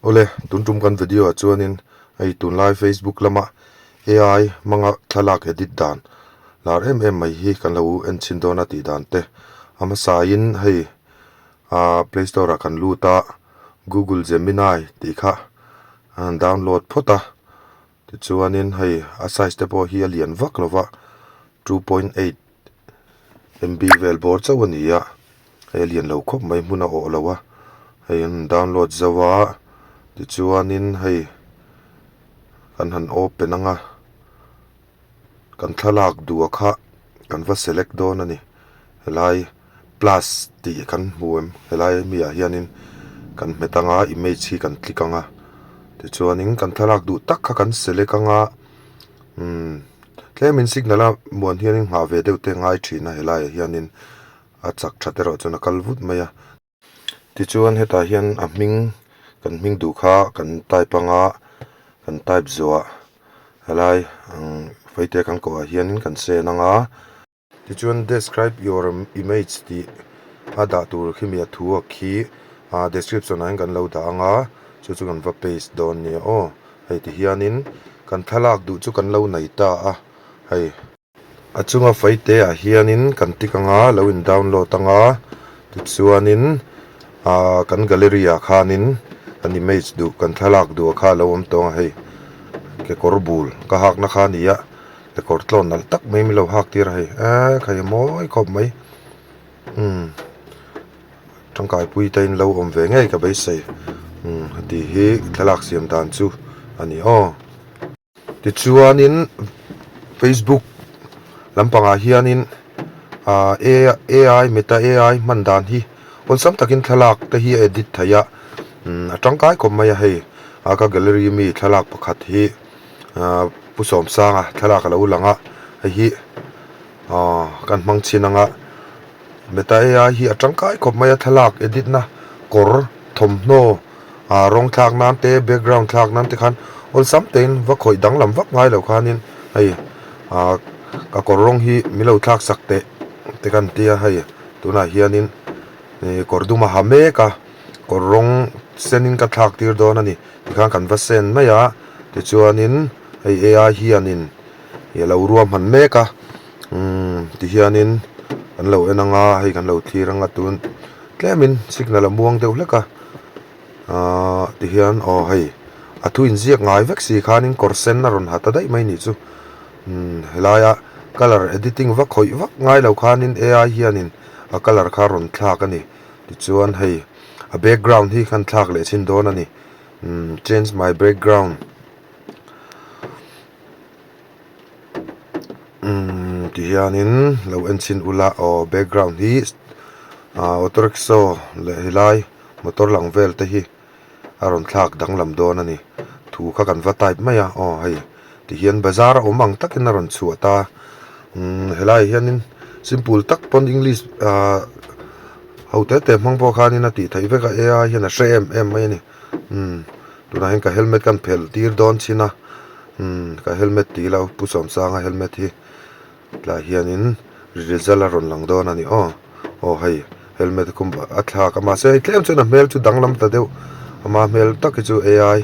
Awle, tun tum kan video ah chuanin hei tunlai Facebook lama AI hmanga thlalak edit dan lar em em mai hi kan lo en chhin dawn a tih dan te a hmasain hei ah play store ah kan lut a Google Gemini tih kha a han download phawt a tichuanin hei a size te pawh hi a lian vak lo va 2.8 MB vel bawr chauh a ni a hei a lian lo khawp mai hmun a awh lo a hei an download zo a tichuanin hei kan han open ang a kan thlalak duh a kha kan va select dawn a ni helai plus tih kan hmu em helai mi ah hianin kan hmet ang a image hi kan click ang a tichuanin kan thlalak duh tak kha kan select ang a umm. Tlemin signal a muan hianin nghah ve deuh te a ngai thin a helaiah hianin a chak that erawh chuan a kal vut mai a. Tichuan hetah hian a hming kan hming duh kha kan type anga kan type zuah helai ang faite kan koh ah hianin kan sen anga. Tichuan describe your image tih a dah tur khi mi a thu a khi ah description ah hian kan lo dah ang a chu chu kan va paste dawn nia aw hei ti hianin kan thlalak duh chu kan lo nei ta a hei a chunga faite ah hianin kan tik ang a lo in download ang a tichuanin ah kan gallery ah khanin kan image duh kan thlalak duh a kha a lo awm tawng a hei kekawr bul ka hakna kha a ni a. Kekawr tlawn nalh tak mai min lo hak tir a hei eee khai a mawi khawp mai umm tangkai pui te in lo awm ve ngei ka beisei umm heti hi thlalak siam dan chu a ni aw. Tichuanin facebook lampangah hianin ah AI meta AI hman dan hi awlsam takin thlalak te hi a edit theih a umm a tangkai khawp mai a hei a ka gallery mi thlalak pakhat hi. Ahh Pu Sawmsanga thlalak a lo lang a hei hi ahh kan hmang chhin ang a Meta AI hi a tangkai khawp mai a thlalak edit na kawr thawmhnaw ah rawng thlak nan te background thlak nan te khan awlsam tein va khawih danglam vak ngai lo khanin hei ah ka kawr rawng hi min lo thlak sak teh te kan tia hei tunah hianin ih kawr dum a ha mek a kawr rawng senin ka thlak tir dawn a ni. Tikhan kan va sen mai a, tichuanin hei AI hianin ih a lo ruahman mek a, umm tihianin kan lo en ang a, hei kan lo thlir ang a tun tlemin signal a muang deuh hlek a, ahh tihian aw hei a thu inziak ngai vek si khanin kawr sen a rawn ha ta daih mai nih chu, umm helaia colour editing va khawih vak ngai lo khanin AI hianin a colour kha a rawn thlak a ni. Tichuan hei a background hi khan thlak leh chhin dawn a ni umm change my background umm ti hianin lo en chhin ula aw background hi ah auto rickshaw leh helai motor lang vel te hi. a rawn thlak danglam dawn a ni. Thu kha kan va type mai a, aw hei tihian bazar a awm ang takin a rawn chhuah ta. Umm helaiah hianin simple tak pawn english ah ho te te hmang pawh khanin a tih theih vek a AI hian a hre em em mai a ni. Umm tunah hian ka helmet kan phelh tir dawn chin a, umm ka helmet tih ila Pu Sawmsanga helmet hi. Tlai hianin result a rawn lang dawn a ni aw. Aw hei helmet a khum a thlak a mahse hei tlem chuan a hmel chu danglam ta deuh ama hmel tak hi chu AI.